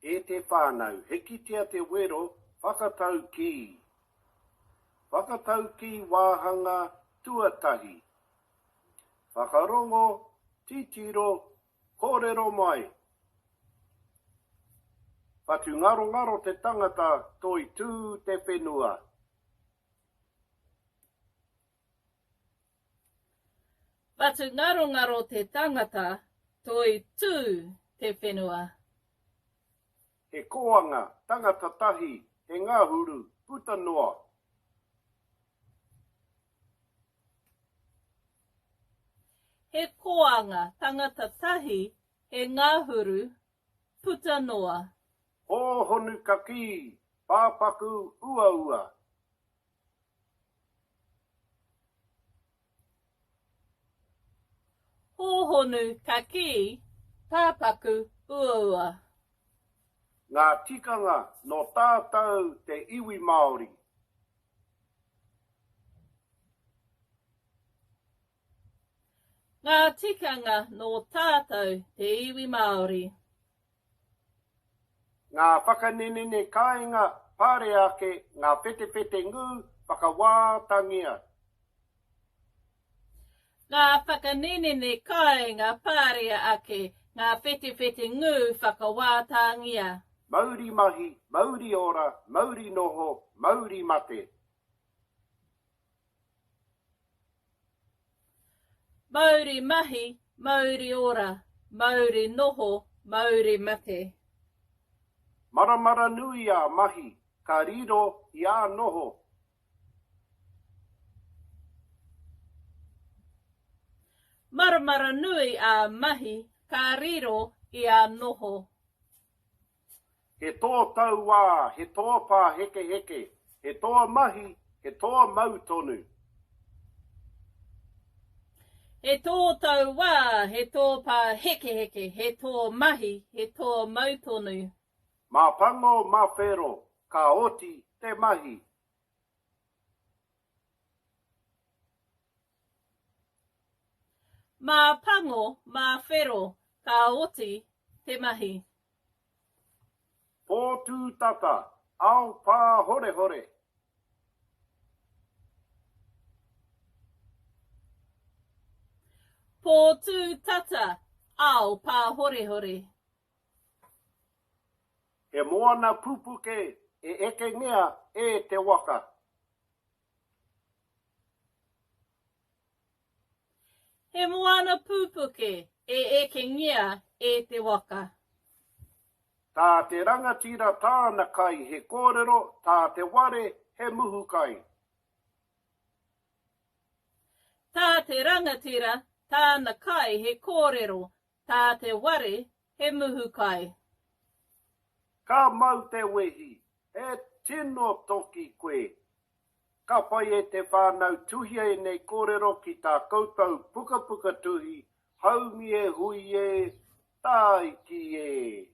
E te whānau, hikitia te wero whakataukī. Whakataukī wāhanga tuatahi. Whakarongo, titiro, kōrero mai. Whatungarongaro te tangata, toitū te whenua. Whatungarongaro te tangata, toitū te whenua. He kōanga, tangata tahi, he ngahuru, puta noa. He kōanga, tangata tahi, he ngahuru, puta noa. Hōhonu kakī, pāpaku uaua. Hōhonu kakī, pāpaku uaua. Ngā tikanga nō tātou te iwi Māori. Ngā tikanga nō tātou te iwi Māori. Ngā whakanenene kāinga pare ake ngā whetewhete ngū whakawātangia. Ngā whakanenene kāinga parea ake ngā whetewhete ngū whakawātangia. Mauri mahi, mauri ora, mauri noho, mauri mate. Mauri mahi, mauri ora, mauri noho, mauri mate. Maramara nui a mahi, ka riro i a noho. Maramara nui a mahi, ka riro i a noho. He toa tauā, he toa pāhekeheke, he toa mahi, he toa mau tonu. He tō tauā, he tō pāhekeheke, he tō mahi, he tō mau tonu. Mā pango, mā whero, ka oti te mahi. Mā pango, mā whero, ka oti te mahi. Pōtūtata, ao pāhorehore. Pōtūtata, ao pāhorehore. He moana pupuke e ekengia e te waka. He moana pūpuke e ekengia e te waka. Tā te rangatira tāna kai he kōrero, tā te ware he muhu kai. Tā te rangatira tāna kai he kōrero, tā te ware he muhu kai. Ka mau te wehi, he tino toki koe. Ka pai e te whānau tuhia ēnei kōrero ki tā koutou pukapuka tuhi, haumi e hui e, tāiki e!